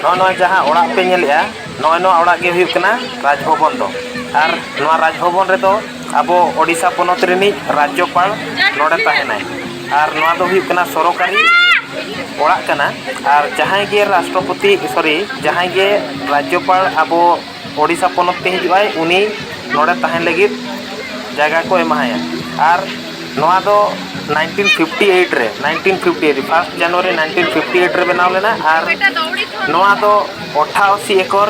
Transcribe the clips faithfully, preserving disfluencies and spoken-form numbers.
ᱱᱚᱜᱼᱚᱭ ᱱᱚᱣᱟ ᱡᱟᱦᱟᱸ ᱚᱲᱟᱜ ᱯᱮ ᱧᱮᱞᱮᱜᱼᱟ, ᱱᱚᱜᱼᱚᱭ ᱱᱚᱣᱟ ᱚᱲᱟᱜ ᱜᱮ ᱦᱩᱭᱩᱜ ᱠᱟᱱᱟ ᱨᱟᱡᱽᱵᱷᱚᱵᱚᱱ ᱫᱚ᱾ ᱟᱨ ᱱᱚᱣᱟ ᱨᱟᱡᱽᱵᱷᱚᱵᱚᱱ ᱨᱮᱫᱚ ᱟᱵᱚ ᱳᱰᱤᱥᱟ ᱯᱚᱱᱚᱛ ᱨᱤᱱᱤᱡ ᱨᱟᱡᱽᱡᱚᱯᱟᱲ ᱱᱚᱰᱮ ᱛᱟᱦᱮᱱᱟᱭ᱾ ᱟᱨ ᱱᱚᱣᱟ ᱫᱚ ᱦᱩᱭᱩᱜ ᱠᱟᱱᱟ ᱥᱚᱨᱚᱠᱟᱨᱤ ᱚᱲᱟᱜ ᱠᱟᱱᱟ᱾ ᱟᱨ ᱡᱟᱦᱟᱸᱭ ᱜᱮ ᱨᱟᱥᱴᱨᱚᱯᱚᱛᱤ, ᱥᱚᱨᱤ, ᱡᱟᱦᱟᱸᱭ ᱜᱮ ᱨᱟᱡᱽᱡᱚᱯᱟᱲ ᱟᱵᱚ ᱳᱰᱤᱥᱟ ᱯᱚᱱᱚᱛ ᱛᱮ ᱦᱤᱡᱩᱜᱼᱟᱭ, ᱩᱱᱤ ᱱᱚᱰᱮ ᱛᱟᱦᱮᱱ ᱞᱟᱹᱜᱤᱫ ᱡᱟᱭᱜᱟ ᱠᱚ ᱮᱢᱟᱦᱟᱭᱟ᱾ ᱟᱨ ᱱᱚᱣᱟ ᱫᱚ ᱱᱟᱭᱤᱱᱴᱤᱱ ᱯᱷᱤᱯᱴᱤ ᱮᱭᱤᱴ ᱨᱮ, ᱱᱟᱭᱤᱱᱴᱤᱱ ᱯᱷᱤᱯᱴᱤ ᱮᱭᱤᱴ, ᱯᱷᱟᱥᱴ ᱡᱟᱱᱩᱣᱟᱨᱤ ᱱᱟᱭᱤᱱᱴᱤᱱ ᱯᱷᱤᱯᱴᱤ ᱮᱭᱤᱴ ᱨᱮ ᱵᱮᱱᱟᱣ ᱞᱮᱱᱟ᱾ ᱟᱨ ᱱᱚᱣᱟ ᱫᱚ ᱚᱴᱷᱟᱥᱤ ᱮᱠᱚᱨ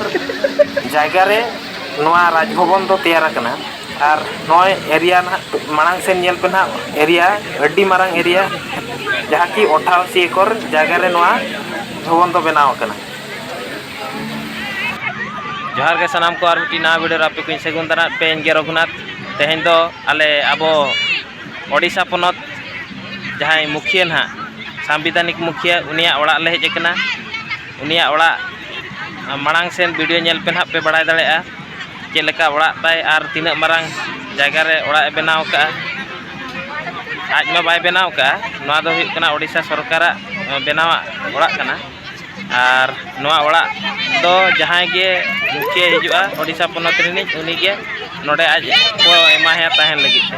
ᱡᱟᱭᱜᱟ ᱨᱮ ᱱᱚᱣᱟ ᱨᱟᱡᱽᱵᱷᱚᱵᱚᱱ ᱫᱚ ᱛᱮᱭᱟᱨ ᱟᱠᱟᱱᱟ᱾ ᱟᱨ ᱱᱚᱜᱼᱚᱭ ᱮᱨᱤᱭᱟ ᱱᱟᱦᱟᱜ ᱢᱟᱲᱟᱝ ᱥᱮᱱ ᱧᱮᱞ ᱯᱮ ᱱᱟᱦᱟᱜ, ᱮᱨᱤᱭᱟ ᱟᱹᱰᱤ ᱢᱟᱨᱟᱝ ᱮᱨᱤᱭᱟ, ᱡᱟᱦᱟᱸ ᱠᱤ ᱚᱴᱷᱟᱥᱤ ᱮᱠᱚᱨ ᱡᱟᱭᱜᱟ ᱨᱮ ᱱᱚᱣᱟ ᱵᱷᱚᱵᱚᱱ ᱫᱚ ᱵᱮᱱᱟᱣ ᱟᱠᱟᱱᱟ᱾ ᱡᱚᱦᱟᱨ ᱜᱮ ᱥᱟᱱᱟᱢ ᱠᱚ, ᱟᱨ ᱢᱤᱫᱴᱤᱡ ᱱᱟᱣᱟ ᱵᱷᱤᱰᱤᱭᱳ ᱨᱮ ᱟᱯᱮ ᱠᱚᱧ ᱥᱟᱹᱜᱩᱱ ᱫᱟᱨᱟᱢ ᱯᱮ᱾ ᱤᱧ ᱜᱮ ᱨᱚᱜᱷᱩᱱᱟᱛᱷ᱾ ᱛᱮᱦᱮᱧ ᱫᱚ ᱟᱞᱮ ᱟᱵᱚ ᱳᱰᱤᱥᱟ ᱯᱚᱱᱚᱛ ᱡᱟᱦᱟᱸᱭ ᱢᱩᱠᱷᱤᱭᱟᱹ ᱱᱟᱦᱟᱜ, ᱥᱟᱢᱵᱤᱫᱷᱟᱱᱤᱠ ᱢᱩᱠᱷᱤᱭᱟᱹ, ᱩᱱᱤᱭᱟᱜ ᱚᱲᱟᱜ ᱞᱮ ᱦᱮᱡ ᱟᱠᱟᱱᱟ᱾ ᱩᱱᱤᱭᱟᱜ ᱚᱲᱟᱜ ᱢᱟᱲᱟᱝ ᱥᱮᱱ ᱵᱷᱤᱰᱤᱭᱳ ᱧᱮᱞ ᱯᱮ ᱱᱟᱦᱟᱜ ᱯᱮ ᱵᱟᱲᱟᱭ ᱫᱟᱲᱮᱭᱟᱜᱼᱟ ᱪᱮᱫ ᱞᱮᱠᱟ ᱚᱲᱟᱜ ᱛᱟᱭ ᱟᱨ ᱛᱤᱱᱟᱹᱜ ᱢᱟᱨᱟᱝ ᱡᱟᱭᱜᱟ ᱨᱮ ᱚᱲᱟᱜ ᱮ ᱵᱮᱱᱟᱣ ᱟᱠᱟᱫᱼᱟ᱾ ᱟᱡ ᱢᱟ ᱵᱟᱭ ᱵᱮᱱᱟᱣ ᱟᱠᱟᱫᱼᱟ, ᱱᱚᱣᱟ ᱫᱚ ᱦᱩᱭᱩᱜ ᱠᱟᱱᱟ ᱳᱰᱤᱥᱟ ᱥᱚᱨᱠᱟᱨᱟᱜ ᱵᱮᱱᱟᱣᱟᱜ ᱚᱲᱟᱜ ᱠᱟᱱᱟ᱾ ᱟᱨ ᱱᱚᱣᱟ ᱚᱲᱟᱜ ᱫᱚ ᱡᱟᱦᱟᱸᱭ ᱜᱮ ᱢᱩᱠᱷᱤᱭᱟᱹ ᱦᱤᱡᱩᱜᱼᱟ ᱳᱰᱤᱥᱟ ᱯᱚᱱᱚᱛ ᱨᱤᱱᱤᱡ, ᱩᱱᱤᱜᱮ ᱱᱚᱰᱮ ᱟᱡ ᱠᱚ ᱮᱢᱟᱭᱟ ᱛᱟᱦᱮᱱ ᱞᱟᱹᱜᱤᱫ ᱛᱮ᱾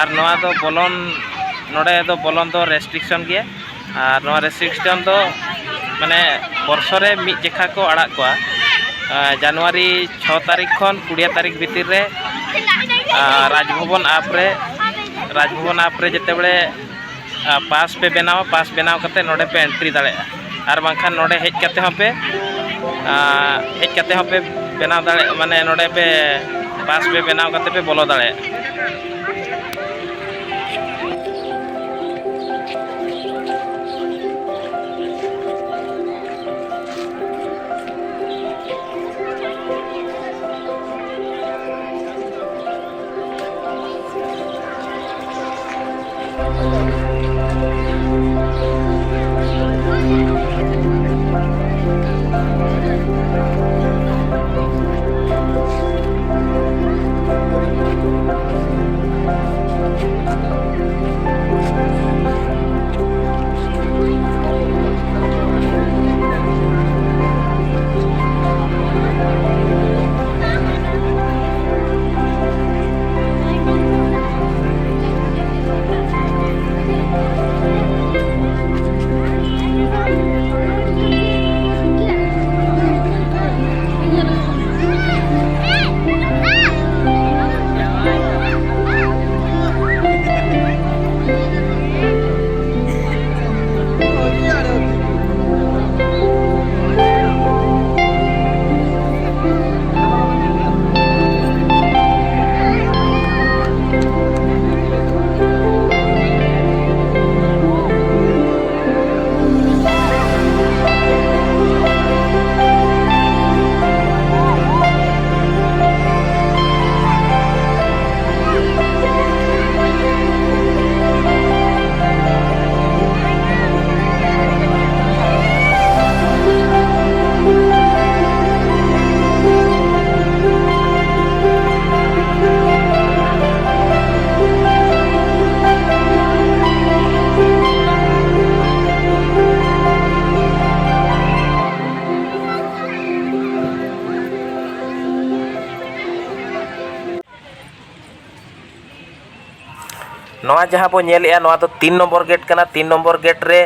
ᱟᱨ ᱱᱚᱣᱟ ᱫᱚ ᱵᱚᱞᱚᱱ, ᱱᱚᱰᱮ ᱫᱚ ᱵᱚᱞᱚᱱ ᱫᱚ ᱨᱮᱥᱴᱨᱤᱠᱥᱚᱱ ᱜᱮᱭᱟ᱾ ᱟᱨ ᱱᱚᱣᱟ ᱨᱮᱥᱴᱨᱤᱠᱥᱚᱱ ᱫᱚ ᱢᱟᱱᱮ ᱵᱚᱨᱥᱚ ᱨᱮ ᱢᱤᱫ ᱡᱮᱠᱷᱟ ᱠᱚ ᱟᱲᱟᱜ ᱠᱚᱣᱟ, ᱟᱨ ᱡᱟᱱᱩᱣᱟᱨᱤ ᱪᱷᱚ ᱛᱟᱹᱨᱤᱠᱷ ᱠᱷᱚᱱ ᱠᱩᱲᱤᱭᱟᱹ ᱛᱟᱹᱨᱤᱠᱷ ᱵᱷᱤᱛᱤᱨ ᱨᱮ, ᱟᱨ ᱨᱟᱡᱽᱵᱷᱚᱵᱚᱱ ᱟᱯ ᱨᱮ, ᱨᱟᱡᱽᱵᱷᱚᱵᱚᱱ ᱟᱯ ᱨᱮ ᱡᱮᱛᱮ ᱵᱮᱲᱮ ᱟᱨ ᱯᱟᱥ ᱯᱮ ᱵᱮᱱᱟᱣᱟ, ᱯᱟᱥ ᱵᱮᱱᱟᱣ ᱠᱟᱛᱮ ᱱᱚᱰᱮ ᱯᱮ ᱮᱱᱴᱨᱤ ᱫᱟᱲᱮᱭᱟᱜᱼᱟ᱾ ᱟᱨ ᱵᱟᱝᱠᱷᱟᱱ ᱱᱚᱰᱮ ᱦᱮᱡ ᱠᱟᱛᱮ ᱦᱚᱸᱯᱮ, ᱟᱨ ᱦᱮᱡ ᱠᱟᱛᱮ ᱦᱚᱸᱯᱮ ᱵᱮᱱᱟᱣ ᱫᱟᱲᱮᱭᱟᱜᱼᱟ, ᱢᱟᱱᱮ ᱱᱚᱰᱮ ᱯᱮ ᱯᱟᱥ ᱯᱮ ᱵᱮᱱᱟᱣ ᱠᱟᱛᱮ ᱯᱮ ᱵᱚᱞᱚ ᱫᱟᱲᱮᱭᱟᱜᱼᱟ᱾ ᱱᱚᱣᱟ ᱡᱟᱦᱟᱸ ᱵᱚ ᱧᱮᱞᱮᱜᱼᱟ, ᱱᱚᱣᱟ ᱫᱚ ᱛᱤᱱ ᱱᱚᱢᱵᱚᱨ ᱜᱮᱴ ᱠᱟᱱᱟ᱾ ᱛᱤᱱ ᱱᱚᱢᱵᱚᱨ ᱜᱮᱴ ᱨᱮ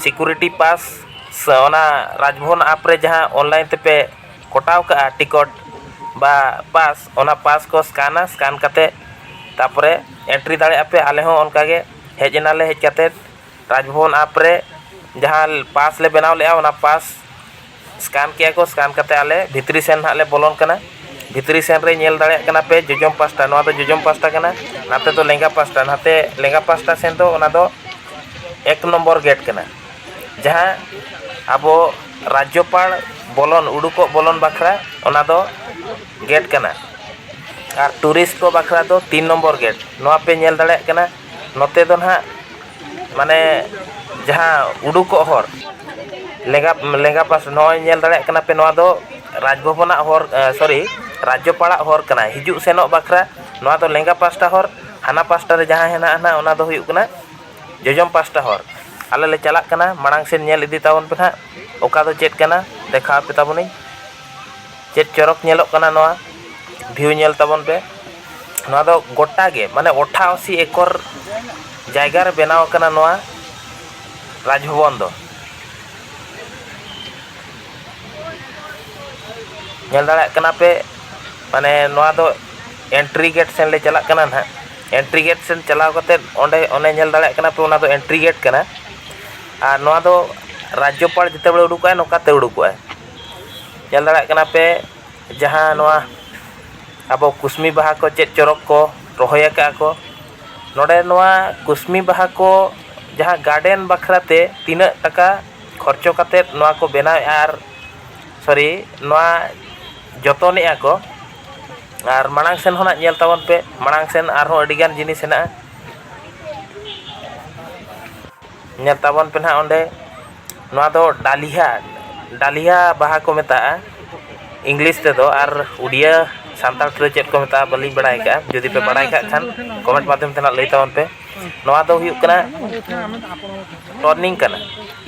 ᱥᱤᱠᱩᱨᱤᱴᱤ ᱯᱟᱥ, ᱥᱮ ᱚᱱᱟ ᱨᱟᱡᱽᱵᱷᱚᱵᱚᱱ ᱟᱯ ᱨᱮ ᱡᱟᱦᱟᱸ ᱚᱱᱞᱟᱭᱤᱱ ᱛᱮᱯᱮ ᱠᱚᱴᱟᱣ ᱠᱟᱜᱼᱟ ᱴᱤᱠᱚᱴ ᱵᱟ ᱯᱟᱥ, ᱚᱱᱟ ᱯᱟᱥ ᱠᱚ ᱥᱠᱟᱱᱟ᱾ ᱥᱠᱟᱱ ᱠᱟᱛᱮ ᱛᱟᱨᱯᱚᱨᱮ ᱮᱱᱴᱨᱤ ᱫᱟᱲᱮᱭᱟᱜᱼᱟ ᱯᱮ᱾ ᱟᱞᱮ ᱦᱚᱸ ᱚᱱᱠᱟ ᱜᱮ ᱦᱮᱡ ᱮᱱᱟᱞᱮ, ᱦᱮᱡ ᱠᱟᱛᱮ ᱨᱟᱡᱽᱵᱷᱚᱵᱚᱱ ᱟᱯ ᱨᱮ ᱡᱟᱦᱟᱸ ᱯᱟᱥ ᱞᱮ ᱵᱮᱱᱟᱣ ᱞᱮᱜᱼᱟ, ᱚᱱᱟ ᱯᱟᱥ ᱥᱠᱟᱱ ᱠᱮᱜᱼᱟ ᱠᱚ᱾ ᱥᱠᱟᱱ ᱠᱟᱛᱮ ᱟᱞᱮ ᱵᱷᱤᱛᱨᱤ ᱥᱮᱱ ᱦᱟᱸᱜ ᱞᱮ ᱵᱚᱞᱚᱱ ᱠᱟᱱᱟ᱾ ᱵᱷᱤᱛᱨᱤ ᱥᱮᱱ ᱨᱮ ᱧᱮᱞ ᱫᱟᱲᱮᱭᱟᱜ ᱠᱟᱱᱟ ᱯᱮ ᱡᱚᱡᱚᱢ ᱯᱟᱥᱴᱟ, ᱱᱚᱣᱟ ᱫᱚ ᱡᱚᱡᱚᱢ ᱯᱟᱥᱴᱟ ᱠᱟᱱᱟ, ᱱᱟᱛᱮ ᱫᱚ ᱞᱮᱸᱜᱟ ᱯᱟᱥᱴᱟ᱾ ᱱᱟᱛᱮ ᱞᱮᱸᱜᱟ ᱯᱟᱥᱴᱟ ᱥᱮᱱ ᱫᱚ ᱚᱱᱟ ᱫᱚ ᱮᱠ ᱱᱚᱢᱵᱚᱨ ᱜᱮᱴ ᱠᱟᱱᱟ, ᱡᱟᱦᱟᱸ ᱟᱵᱚ ᱨᱟᱡᱽᱡᱚᱯᱟᱲ ᱵᱚᱞᱚᱱ, ᱩᱰᱩᱠᱚᱜ ᱵᱚᱞᱚᱱ ᱵᱟᱠᱷᱨᱟ ᱚᱱᱟ ᱫᱚ ᱜᱮᱴ ᱠᱟᱱᱟ᱾ ᱟᱨ ᱴᱩᱨᱤᱥᱴ ᱠᱚ ᱵᱟᱠᱷᱨᱟ ᱫᱚ ᱛᱤᱱ ᱱᱚᱢᱵᱚᱨ ᱜᱮᱴ᱾ ᱱᱚᱣᱟ ᱯᱮ ᱧᱮᱞ ᱫᱟᱲᱮᱭᱟᱜ ᱠᱟᱱᱟ, ᱱᱚᱛᱮ ᱫᱚ ᱱᱟᱦᱟᱜ ᱢᱟᱱᱮ ᱡᱟᱦᱟᱸ ᱩᱰᱩᱠᱚᱜ ᱦᱚᱨ, ᱞᱮᱸᱜᱟ, ᱞᱮᱸᱜᱟ ᱯᱟᱥ, ᱱᱚᱜᱼᱚᱭ ᱧᱮᱞ ᱫᱟᱲᱮᱭᱟᱜ ᱠᱟᱱᱟ ᱯᱮ, ᱱᱚᱣᱟ ᱫᱚ ᱨᱟᱡᱽᱵᱷᱚᱵᱚᱱᱟᱜ ᱦᱚᱨ, ᱥᱚᱨᱤ, ᱨᱟᱡᱽᱡᱚᱯᱟᱲᱟᱜ ᱦᱚᱨ ᱠᱟᱱᱟ᱾ ᱦᱤᱡᱩᱜ ᱥᱮᱱᱚᱜ ᱵᱟᱠᱷᱨᱟ ᱱᱚᱣᱟ ᱫᱚ ᱞᱮᱸᱜᱟ ᱯᱟᱥᱴᱟ ᱦᱚᱨ, ᱦᱟᱱᱟ ᱯᱟᱥᱴᱟ ᱨᱮ ᱡᱟᱦᱟᱸ ᱦᱮᱱᱟᱜᱼᱟ ᱱᱟᱦᱟᱜ, ᱚᱱᱟ ᱫᱚ ᱦᱩᱭᱩᱜ ᱠᱟᱱᱟ ᱡᱚᱡᱚᱢ ᱯᱟᱥᱴᱟ ᱦᱚᱨ᱾ ᱟᱞᱮ ᱞᱮ ᱪᱟᱞᱟᱜ ᱠᱟᱱᱟ, ᱢᱟᱲᱟᱝ ᱥᱮᱱ ᱧᱮᱞ ᱤᱫᱤ ᱛᱟᱵᱚᱱ ᱯᱮ ᱱᱟᱦᱟᱜ, ᱚᱠᱟ ᱫᱚ ᱪᱮᱫ ᱠᱟᱱᱟ, ᱫᱮᱠᱷᱟᱣ ᱟᱯᱮ ᱛᱟᱵᱚᱱᱟᱹᱧ᱾ ᱪᱮᱫ ᱪᱚᱨᱚᱠ ᱧᱮᱞᱚᱜ ᱠᱟᱱᱟ ᱱᱚᱣᱟ, ᱵᱷᱤᱭᱩ ᱧᱮᱞ ᱛᱟᱵᱚᱱ ᱯᱮ᱾ ᱱᱚᱣᱟ ᱫᱚ ᱜᱚᱴᱟ ᱜᱮ, ᱢᱟᱱᱮ ᱚᱴᱷᱟᱥᱤ ᱮᱠᱚᱨ ᱡᱟᱭᱜᱟ ᱨᱮ ᱵᱮᱱᱟᱣ ᱟᱠᱟᱱᱟ ᱱᱚᱣᱟ ᱨᱟᱡᱽᱵᱷᱚᱵᱚᱱ ᱫᱚ᱾ ᱧᱮᱞ ᱫᱟᱲᱮᱭᱟᱜ ᱠᱟᱱᱟ ᱯᱮ, ᱢᱟᱱᱮ ᱱᱚᱣᱟ ᱫᱚ ᱮᱱᱴᱨᱤ ᱜᱮᱴ ᱥᱮᱱ ᱞᱮ ᱪᱟᱞᱟᱜ ᱠᱟᱱᱟ ᱱᱟᱦᱟᱜ᱾ ᱮᱱᱴᱨᱤ ᱜᱮᱴ ᱥᱮᱱ ᱪᱟᱞᱟᱣ ᱠᱟᱛᱮᱫ ᱚᱸᱰᱮ, ᱚᱱᱮ ᱧᱮᱞ ᱫᱟᱲᱮᱭᱟᱜ ᱠᱟᱱᱟ ᱯᱮ, ᱚᱱᱟ ᱫᱚ ᱮᱱᱴᱨᱤ ᱜᱮᱴ ᱠᱟᱱᱟ᱾ ᱟᱨ ᱱᱚᱣᱟ ᱫᱚ ᱨᱟᱡᱽᱡᱚᱯᱟᱲ ᱡᱮᱛᱮ ᱵᱮᱲᱮ ᱩᱰᱩᱠᱚᱜᱼᱟᱭ, ᱱᱚᱝᱠᱟᱛᱮ ᱩᱰᱩᱠᱚᱜᱼᱟᱭ᱾ ᱧᱮᱞ ᱫᱟᱲᱮᱭᱟᱜ ᱠᱟᱱᱟ ᱯᱮ, ᱡᱟᱦᱟᱸ ᱱᱚᱣᱟ ᱟᱵᱚ ᱠᱩᱥᱢᱤ ᱵᱟᱦᱟ ᱠᱚ ᱪᱮᱫ ᱪᱚᱨᱚᱠ ᱠᱚ ᱨᱚᱦᱚᱭ ᱟᱠᱟᱫᱼᱟ ᱠᱚ᱾ ᱱᱚᱰᱮ ᱱᱚᱣᱟ ᱠᱩᱥᱢᱤ ᱵᱟᱦᱟ ᱠᱚ ᱡᱟᱦᱟᱸ ᱜᱟᱨᱰᱮᱱ ᱵᱟᱠᱷᱨᱟ ᱛᱮ ᱛᱤᱱᱟᱹᱜ ᱴᱟᱠᱟ ᱠᱷᱚᱨᱪᱚ ᱠᱟᱛᱮᱫ ᱱᱚᱣᱟ ᱠᱚ ᱵᱮᱱᱟᱣᱮᱫᱼᱟ, ᱟᱨ ᱥᱚᱨᱤ, ᱱᱚᱣᱟ ᱡᱚᱛᱚᱱᱮᱫᱼᱟ ᱠᱚ᱾ ᱟᱨ ᱢᱟᱲᱟᱝ ᱥᱮᱱ ᱦᱚᱸ ᱱᱟᱜ ᱧᱮᱞ ᱛᱟᱵᱚᱱ ᱯᱮ, ᱢᱟᱲᱟᱝ ᱥᱮᱱ ᱟᱨᱦᱚᱸ ᱟᱹᱰᱤᱜᱟᱱ ᱡᱤᱱᱤᱥ ᱦᱮᱱᱟᱜᱼᱟ᱾ ᱧᱮᱞ ᱛᱟᱵᱚᱱ ᱯᱮ ᱱᱟᱦᱟᱜ ᱚᱸᱰᱮ, ᱱᱚᱣᱟ ᱫᱚ ᱰᱟᱞᱤᱦᱟ, ᱰᱟᱞᱤᱦᱟ ᱵᱟᱦᱟ ᱠᱚ ᱢᱮᱛᱟᱜᱼᱟ ᱤᱝᱞᱤᱥ ᱛᱮᱫᱚ, ᱟᱨ ᱩᱰᱤᱭᱟ ᱥᱟᱱᱛᱟᱲ ᱛᱮᱫᱚ ᱪᱮᱫ ᱠᱚ ᱢᱮᱛᱟᱜᱼᱟ ᱵᱟᱹᱞᱤᱧ ᱵᱟᱲᱟᱭ ᱟᱠᱟᱫᱼᱟ᱾ ᱡᱩᱫᱤ ᱯᱮ ᱵᱟᱲᱟᱭ ᱠᱷᱟᱡ ᱠᱷᱟᱱ ᱠᱚᱢᱮᱱᱴ ᱢᱟᱫᱽᱫᱷᱚᱢ ᱛᱮ ᱱᱟᱦᱟᱜ ᱞᱟᱹᱭ ᱛᱟᱵᱚᱱ ᱯᱮ᱾ ᱱᱚᱣᱟ ᱫᱚ ᱦᱩᱭᱩᱜ ᱠᱟᱱᱟ ᱴᱟᱨᱱᱤᱝ ᱠᱟᱱᱟ,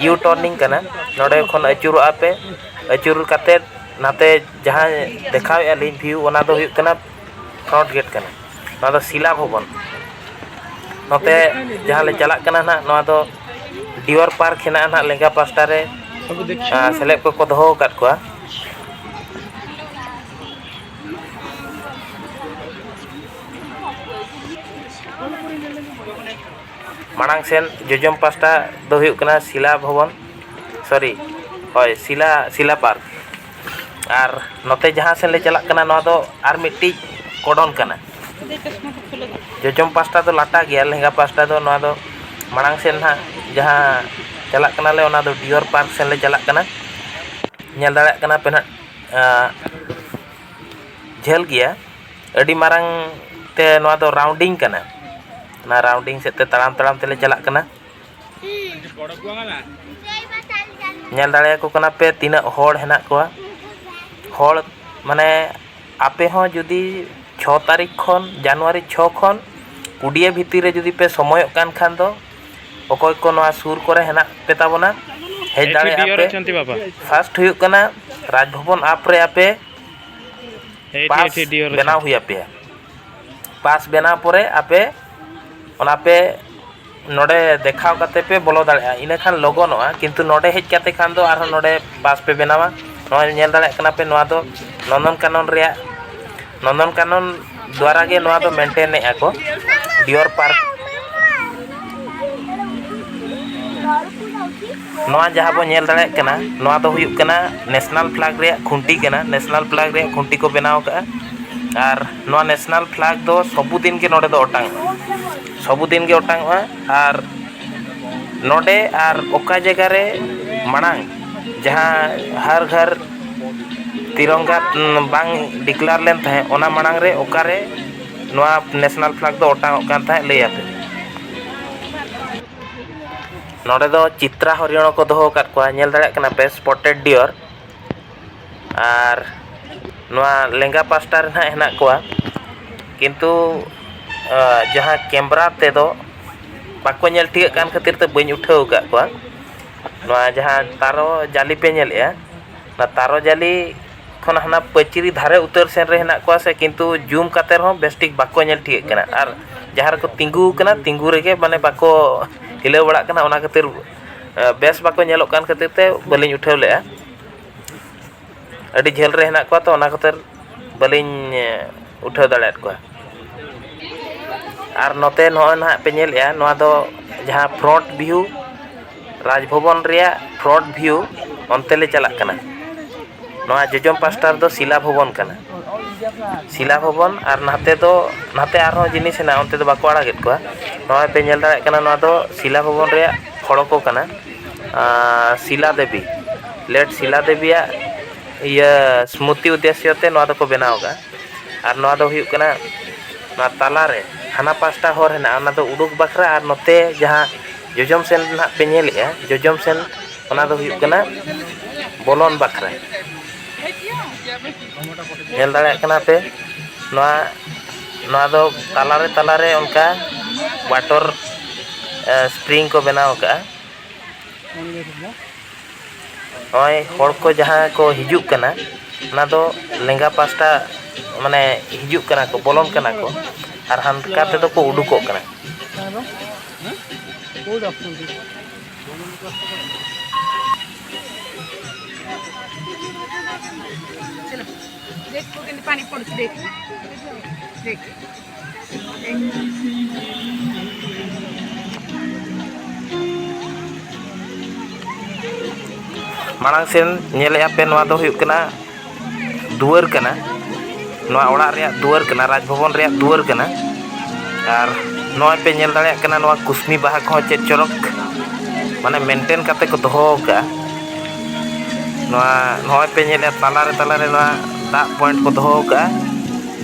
ᱤᱭᱩ ᱴᱟᱨᱱᱤᱝ ᱠᱟᱱᱟ᱾ ᱱᱚᱰᱮ ᱠᱷᱚᱱ ᱟᱹᱪᱩᱨᱚᱜᱼᱟ ᱯᱮ, ᱟᱹᱪᱩᱨ ᱠᱟᱛᱮᱫ ᱱᱟᱛᱮ ᱡᱟᱦᱟᱸ ᱫᱮᱠᱷᱟᱣᱮᱫᱼᱟ ᱞᱤᱧ ᱵᱷᱤᱭᱩ, ᱚᱱᱟ ᱫᱚ ᱦᱩᱭᱩᱜ ᱠᱟᱱᱟ ᱯᱷᱨᱚᱱᱴ ᱜᱮᱴ ᱠᱟᱱᱟ᱾ ᱱᱚᱣᱟ ᱫᱚ ᱥᱤᱞᱟ ᱵᱷᱚᱵᱚᱱ᱾ ᱱᱚᱛᱮ ᱡᱟᱦᱟᱸ ᱞᱮ ᱪᱟᱞᱟᱜ ᱠᱟᱱᱟ ᱱᱟᱦᱟᱜ, ᱱᱚᱣᱟ ᱫᱚ ᱰᱤᱭᱚᱨ ᱯᱟᱨᱠ ᱦᱮᱱᱟᱜᱼᱟ ᱱᱟᱦᱟᱜ ᱞᱮᱸᱜᱟ ᱯᱟᱥᱴᱟ ᱨᱮ᱾ ᱟᱨ ᱥᱮᱞᱮᱫ ᱠᱚᱠᱚ ᱫᱚᱦᱚ ᱟᱠᱟᱫ ᱠᱚᱣᱟ᱾ ᱢᱟᱲᱟᱝ ᱥᱮᱱ ᱡᱚᱡᱚᱢ ᱯᱟᱥᱴᱟ ᱫᱚ ᱦᱩᱭᱩᱜ ᱠᱟᱱᱟ ᱥᱤᱞᱟ ᱵᱷᱚᱵᱚᱱ, ᱥᱚᱨᱤ, ᱦᱳᱭ, ᱥᱤᱞᱟ, ᱥᱤᱞᱟ ᱯᱟᱨᱠ᱾ ᱟᱨ ᱱᱚᱛᱮ ᱡᱟᱦᱟᱸ ᱥᱮᱱ ᱞᱮ ᱪᱟᱞᱟᱜ ᱠᱟᱱᱟ, ᱱᱚᱣᱟ ᱫᱚ ᱟᱨ ᱢᱤᱫᱴᱤᱡ ᱠᱚᱰᱚᱱ ᱠᱟᱱᱟ᱾ ᱡᱚᱡᱚᱢ ᱯᱟᱥᱴᱟ ᱫᱚ ᱞᱟᱴᱟ ᱜᱮᱭᱟ, ᱞᱮᱸᱜᱟ ᱯᱟᱥᱴᱟ ᱫᱚ ᱱᱚᱣᱟ ᱫᱚ ᱢᱟᱲᱟᱝ ᱥᱮᱱ ᱱᱟᱦᱟᱜ ᱡᱟᱦᱟᱸ ᱪᱟᱞᱟᱜ ᱠᱟᱱᱟᱞᱮ, ᱚᱱᱟ ᱫᱚ ᱰᱤᱭᱚᱨ ᱯᱟᱨᱠ ᱥᱮᱱ ᱞᱮ ᱪᱟᱞᱟᱜ ᱠᱟᱱᱟ᱾ ᱧᱮᱞ ᱫᱟᱲᱮᱭᱟᱜ ᱠᱟᱱᱟ ᱯᱮ ᱱᱟᱦᱟᱜ, ᱟᱸ, ᱡᱷᱟᱹᱞ ᱜᱮᱭᱟ, ᱟᱹᱰᱤ ᱢᱟᱨᱟᱝ ᱛᱮ ᱱᱚᱣᱟ ᱫᱚ ᱨᱟᱣᱩᱱᱰᱤᱝ ᱠᱟᱱᱟ᱾ ᱚᱱᱟ ᱨᱟᱣᱩᱱᱰᱤᱝ ᱥᱮᱫ ᱛᱮ ᱛᱟᱲᱟᱢ ᱛᱟᱲᱟᱢ ᱛᱮᱞᱮ ᱪᱟᱞᱟᱜ ᱠᱟᱱᱟ᱾ ᱧᱮᱞ ᱫᱟᱲᱮᱭᱟᱠᱚ ᱠᱟᱱᱟ ᱯᱮ ᱛᱤᱱᱟᱹᱜ ᱦᱚᱲ ᱦᱮᱱᱟᱜ ᱠᱚᱣᱟ᱾ ᱦᱚᱲ ᱢᱟᱱᱮ ᱟᱯᱮ ᱦᱚᱸ ᱡᱩᱫᱤ ᱪᱷᱚ ᱛᱟᱹᱨᱤᱠᱷ ᱠᱷᱚᱱ, ᱡᱟᱱᱩᱣᱟᱨᱤ ᱪᱷᱚ ᱠᱷᱚᱱ ᱠᱩᱰᱤᱭᱟᱹ ᱵᱷᱤᱛᱤᱨ ᱨᱮ ᱡᱩᱫᱤ ᱯᱮ ᱥᱚᱢᱚᱭᱚᱜ ᱠᱟᱱ ᱠᱷᱟᱱ ᱫᱚ, ᱚᱠᱚᱭ ᱠᱚ ᱱᱚᱣᱟ ᱥᱩᱨ ᱠᱚᱨᱮ ᱦᱮᱱᱟᱜ ᱯᱮ ᱛᱟᱵᱚᱱᱟ, ᱦᱮᱡ ᱫᱟᱲᱮᱭᱟᱜᱼᱟ ᱯᱮ᱾ ᱯᱷᱟᱥᱴ ᱦᱩᱭᱩᱜ ᱠᱟᱱᱟ ᱨᱟᱡᱽ ᱵᱷᱚᱵᱚᱱ ᱟᱯ ᱨᱮ ᱟᱯᱮ ᱯᱟᱥ ᱵᱮᱱᱟᱣ ᱦᱩᱭ ᱟᱯᱮᱭᱟ᱾ ᱯᱟᱥ ᱵᱮᱱᱟᱣ ᱯᱚᱨᱮ ᱟᱯᱮ ᱚᱱᱟ ᱯᱮ ᱱᱚᱰᱮ ᱫᱮᱠᱷᱟᱣ ᱠᱟᱛᱮ ᱯᱮ ᱵᱚᱞᱚ ᱫᱟᱲᱮᱭᱟᱜᱼᱟ, ᱤᱱᱟᱹᱠᱷᱟᱱ ᱞᱚᱜᱚᱱᱚᱜᱼᱟ᱾ ᱠᱤᱱᱛᱩ ᱱᱚᱰᱮ ᱦᱮᱡ ᱠᱟᱛᱮ ᱠᱷᱟᱱ ᱫᱚ ᱟᱨᱦᱚᱸ ᱱᱚᱰᱮ ᱯᱟᱥ ᱯᱮ ᱵᱮᱱᱟᱣᱟ᱾ ᱱᱚᱜᱼᱚᱭ ᱧᱮᱞ ᱫᱟᱲᱮᱭᱟᱜ ᱠᱟᱱᱟ ᱯᱮ, ᱱᱚᱣᱟ ᱫᱚ ᱱᱚᱱᱫᱚᱱ ᱠᱟᱱᱚᱱ ᱨᱮᱭᱟᱜ, ᱱᱚᱱᱫᱚᱱ ᱠᱟᱱᱚᱱ ᱫᱩᱣᱟᱨᱟ ᱜᱮ ᱱᱚᱣᱟ ᱫᱚ ᱢᱮᱱᱴᱮᱱᱮᱫᱼᱟ ᱠᱚ, ᱰᱤᱭᱚᱨ ᱯᱟᱨᱠ᱾ ᱱᱚᱣᱟ ᱡᱟᱦᱟᱸ ᱵᱚᱱ ᱧᱮᱞ ᱫᱟᱲᱮᱭᱟᱜ ᱠᱟᱱᱟ, ᱱᱚᱣᱟ ᱫᱚ ᱦᱩᱭᱩᱜ ᱠᱟᱱᱟ ᱱᱮᱥᱱᱟᱞ ᱯᱷᱞᱮᱜᱽ ᱨᱮᱭᱟᱜ ᱠᱷᱩᱱᱴᱤ ᱠᱟᱱᱟ᱾ ᱱᱮᱥᱱᱟᱞ ᱯᱷᱞᱮᱜᱽ ᱨᱮᱭᱟᱜ ᱠᱷᱩᱱᱴᱤ ᱠᱚ ᱵᱮᱱᱟᱣ ᱟᱠᱟᱫᱼᱟ᱾ ᱟᱨ ᱱᱚᱣᱟ ᱱᱮᱥᱱᱟᱞ ᱯᱷᱞᱮᱜᱽ ᱫᱚ ᱥᱚᱵᱩ ᱫᱤᱱ ᱜᱮ ᱱᱚᱰᱮ ᱫᱚ ᱚᱴᱟᱝᱚᱜᱼᱟ, ᱥᱚᱵᱩ ᱫᱤᱱ ᱜᱮ ᱚᱴᱟᱝᱚᱜᱼᱟ᱾ ᱟᱨ ᱱᱚᱰᱮ ᱟᱨ ᱚᱠᱟ ᱡᱟᱭᱜᱟ ᱨᱮ ᱢᱟᱲᱟᱝ ᱡᱟᱦᱟᱸ ᱦᱟᱨ ᱜᱷᱟᱨ ᱛᱤᱨᱚᱝᱜᱟ ᱵᱟᱝ ᱰᱤᱠᱞᱮᱭᱟᱨ ᱞᱮᱱ ᱛᱟᱦᱮᱸᱫ, ᱚᱱᱟ ᱢᱟᱲᱟᱝ ᱨᱮ ᱚᱠᱟᱨᱮ ᱱᱚᱣᱟ ᱱᱮᱥᱱᱟᱞ ᱯᱷᱞᱮᱜᱽ ᱫᱚ ᱚᱴᱟᱝᱚᱜ ᱠᱟᱱ ᱛᱟᱦᱮᱸᱫ, ᱞᱟᱹᱭ ᱟᱯᱮ᱾ ᱱᱚᱰᱮ ᱫᱚ ᱪᱤᱛᱨᱟ ᱦᱚᱨᱤᱭᱚᱬ ᱠᱚ ᱫᱚᱦᱚ ᱟᱠᱟᱫ ᱠᱚᱣᱟ, ᱧᱮᱞ ᱫᱟᱲᱮᱭᱟᱜ ᱠᱟᱱᱟ ᱯᱮ, ᱥᱯᱚᱴᱮᱰ ᱰᱤᱭᱚᱨ᱾ ᱟᱨ ᱱᱚᱣᱟ ᱞᱮᱸᱜᱟ ᱯᱟᱥᱴᱟ ᱨᱮ ᱱᱟᱦᱟᱜ ᱦᱮᱱᱟᱜ ᱠᱚᱣᱟ, ᱠᱤᱱᱛᱩ, ᱟᱸ, ᱡᱟᱦᱟᱸ ᱠᱮᱢᱨᱟ ᱛᱮᱫᱚ ᱵᱟᱠᱚ ᱧᱮᱞ ᱴᱷᱤᱠᱟᱹᱜ ᱠᱟᱱ ᱠᱷᱟᱹᱛᱤᱨ ᱛᱮ ᱵᱟᱹᱧ ᱩᱴᱷᱟᱹᱣ ᱟᱠᱟᱫ ᱠᱚᱣᱟ᱾ ᱱᱚᱣᱟ ᱡᱟᱦᱟᱸ ᱛᱟᱨᱚ ᱡᱟᱹᱞᱤ ᱯᱮ ᱧᱮᱞᱮᱫᱼᱟ, ᱚᱱᱟ ᱛᱟᱨᱚ ᱡᱟᱹᱞᱤ ᱠᱷᱚᱱ ᱦᱟᱱᱟ ᱯᱟᱹᱪᱨᱤ ᱫᱷᱟᱨᱮ ᱩᱛᱟᱹᱨ ᱥᱮᱱ ᱨᱮ ᱦᱮᱱᱟᱜ ᱠᱚᱣᱟ ᱥᱮ, ᱠᱤᱱᱛᱩ ᱡᱩᱢ ᱠᱟᱛᱮ ᱨᱮᱦᱚᱸ ᱵᱮᱥ ᱴᱷᱤᱠ ᱵᱟᱠᱚ ᱧᱮᱞ ᱴᱷᱤᱠᱟᱹᱜ ᱠᱟᱱᱟ᱾ ᱟᱨ ᱡᱟᱦᱟᱸ ᱨᱮᱠᱚ ᱛᱤᱸᱜᱩ ᱟᱠᱟᱱᱟ, ᱛᱤᱸᱜᱩ ᱨᱮᱜᱮ ᱢᱟᱱᱮ ᱵᱟᱠᱚ ᱦᱤᱞᱟᱹᱣ ᱵᱟᱲᱟᱜ ᱠᱟᱱᱟ᱾ ᱚᱱᱟ ᱠᱷᱟᱹᱛᱤᱨ, ᱮ, ᱵᱮᱥ ᱵᱟᱠᱚ ᱧᱮᱞᱚᱜ ᱠᱟᱱ ᱠᱷᱟᱹᱛᱤᱨ ᱛᱮ ᱵᱟᱹᱞᱤᱧ ᱩᱴᱷᱟᱹᱣ ᱞᱮᱫᱼᱟ᱾ ᱟᱹᱰᱤ ᱡᱷᱟᱹᱞ ᱨᱮ ᱦᱮᱱᱟᱜ ᱠᱚᱣᱟ, ᱛᱚ ᱚᱱᱟ ᱠᱷᱟᱹᱛᱤᱨ ᱵᱟᱹᱞᱤᱧ, ᱮ, ᱩᱴᱷᱟᱹᱣ ᱫᱟᱲᱮᱭᱟᱫ ᱠᱚᱣᱟ᱾ ᱟᱨ ᱱᱚᱛᱮ ᱱᱚᱜᱼᱚᱭ ᱱᱟᱦᱟᱜ ᱯᱮ ᱧᱮᱞᱮᱜᱼᱟ, ᱱᱚᱣᱟ ᱫᱚ ᱡᱟᱦᱟᱸ front view, ᱨᱟᱡᱽ ᱵᱷᱚᱵᱚᱱ ᱨᱮᱭᱟᱜ front view, ᱚᱱᱛᱮ ᱞᱮ ᱪᱟᱞᱟᱜ ᱠᱟᱱᱟ᱾ ᱱᱚᱣᱟ ᱡᱚᱡᱚᱢ ᱯᱟᱥᱴᱟ ᱨᱮᱫᱚ ᱥᱤᱞᱟ ᱵᱷᱚᱵᱚᱱ ᱠᱟᱱᱟ᱾ ᱥᱤᱞᱟ ᱵᱷᱚᱵᱚᱱ, ᱟᱨ ᱱᱟᱛᱮ ᱫᱚ, ᱱᱟᱛᱮ ᱟᱨᱦᱚᱸ ᱡᱤᱱᱤᱥ ᱦᱮᱱᱟᱜᱼᱟ, ᱚᱱᱛᱮ ᱫᱚ ᱵᱟᱠᱚ ᱟᱲᱟᱜᱮᱫ ᱠᱚᱣᱟ᱾ ᱱᱚᱜᱼᱚᱭ ᱯᱮ ᱧᱮᱞ ᱫᱟᱲᱮᱭᱟᱜ ᱠᱟᱱᱟ, ᱱᱚᱣᱟ ᱫᱚ ᱥᱤᱞᱟ ᱵᱷᱚᱵᱚᱱ ᱨᱮᱭᱟᱜ ᱯᱷᱚᱲᱚᱠᱚ ᱠᱟᱱᱟ᱾ ᱟᱨ ᱥᱤᱞᱟ ᱫᱮᱵᱤ, ᱞᱮᱴ ᱥᱤᱞᱟ ᱫᱮᱵᱤᱭᱟᱜ ᱤᱭᱟᱹ ᱥᱢᱨᱩᱛᱤ ᱩᱫᱽᱫᱮᱥᱥᱚ ᱛᱮ ᱱᱚᱣᱟ ᱫᱚᱠᱚ ᱵᱮᱱᱟᱣ ᱟᱠᱟᱫᱼᱟ᱾ ᱟᱨ ᱱᱚᱣᱟ ᱫᱚ ᱦᱩᱭᱩᱜ ᱠᱟᱱᱟ, ᱱᱚᱣᱟ ᱛᱟᱞᱟᱨᱮ ᱦᱟᱱᱟ ᱯᱟᱥᱴᱟ ᱦᱚᱨ ᱦᱮᱱᱟᱜᱼᱟ, ᱚᱱᱟ ᱫᱚ ᱩᱰᱩᱠ ᱵᱟᱠᱷᱨᱟ, ᱟᱨ ᱱᱚᱛᱮ ᱡᱟᱦᱟᱸ ᱡᱚᱡᱚᱢ ᱥᱮᱱ ᱱᱟᱦᱟᱜ ᱯᱮ ᱧᱮᱞᱮᱜᱼᱟ, ᱡᱚᱡᱚᱢ ᱥᱮᱱ, ᱚᱱᱟ ᱫᱚ ᱦᱩᱭᱩᱜ ᱠᱟᱱᱟ ᱵᱚᱞᱚᱱ ᱵᱟᱠᱷᱨᱟ᱾ ᱧᱮᱞ ᱫᱟᱲᱮᱭᱟᱜ ᱠᱟᱱᱟ ᱯᱮ, ᱱᱚᱣᱟ, ᱱᱚᱣᱟ ᱫᱚ ᱛᱟᱞᱟᱨᱮ, ᱛᱟᱞᱟᱨᱮ ᱚᱱᱠᱟ water, ᱮ, spring ᱠᱚ ᱵᱮᱱᱟᱣ ᱟᱠᱟᱫᱼᱟ᱾ ᱱᱚᱜᱼᱚᱭ ᱦᱚᱲ ᱠᱚ ᱡᱟᱦᱟᱸ ᱠᱚ ᱦᱤᱡᱩᱜ ᱠᱟᱱᱟ, ᱚᱱᱟ ᱫᱚ ᱞᱮᱸᱜᱟ ᱯᱟᱥᱴᱟ, ᱢᱟᱱᱮ, ᱦᱤᱡᱩᱜ ᱠᱟᱱᱟ ᱠᱚ, ᱵᱚᱞᱚᱱ ᱠᱟᱱᱟ ᱠᱚ, ᱟᱨ ᱦᱟᱱᱠᱟ ᱛᱮᱫᱚ ᱠᱚ ᱩᱰᱩᱠᱚᱜ ᱠᱟᱱᱟ᱾ देख, वो कहते पानी पड़ के देख, देख। ᱢᱟᱲᱟᱝ ᱥᱮᱱ ᱧᱮᱞᱮᱜᱼᱟ ᱯᱮ, ᱱᱚᱣᱟ ᱫᱚ ᱦᱩᱭᱩᱜ ᱠᱟᱱᱟ ᱫᱩᱣᱟᱹᱨ ᱠᱟᱱᱟ, ᱱᱚᱣᱟ ᱚᱲᱟᱜ ᱨᱮᱭᱟᱜ ᱫᱩᱣᱟᱹᱨ ᱠᱟᱱᱟ, ᱨᱟᱡᱽ ᱵᱷᱚᱵᱚᱱ ᱨᱮᱭᱟᱜ ᱫᱩᱣᱟᱹᱨ ᱠᱟᱱᱟ᱾ ᱟᱨ ᱱᱚᱜᱼᱚᱭ ᱯᱮ ᱧᱮᱞ ᱫᱟᱲᱮᱭᱟᱜ ᱠᱟᱱᱟ, ᱱᱚᱣᱟ ᱠᱩᱥᱱᱤ ᱵᱟᱦᱟ ᱠᱚᱦᱚᱸ ᱪᱮᱫ ᱪᱚᱨᱚᱠ, ᱢᱟᱱᱮ, maintain ᱠᱟᱛᱮ ᱠᱚ ᱫᱚᱦᱚ ᱟᱠᱟᱫᱼᱟ᱾ ᱱᱚᱣᱟ ᱱᱚᱜᱼᱚᱭ ᱯᱮ ᱧᱮᱞᱮᱫᱼᱟ, ᱛᱟᱞᱟᱨᱮ ᱛᱟᱞᱟᱨᱮ ᱱᱚᱣᱟ ᱫᱟᱜ point ᱠᱚ ᱫᱚᱦᱚ ᱟᱠᱟᱫᱼᱟ,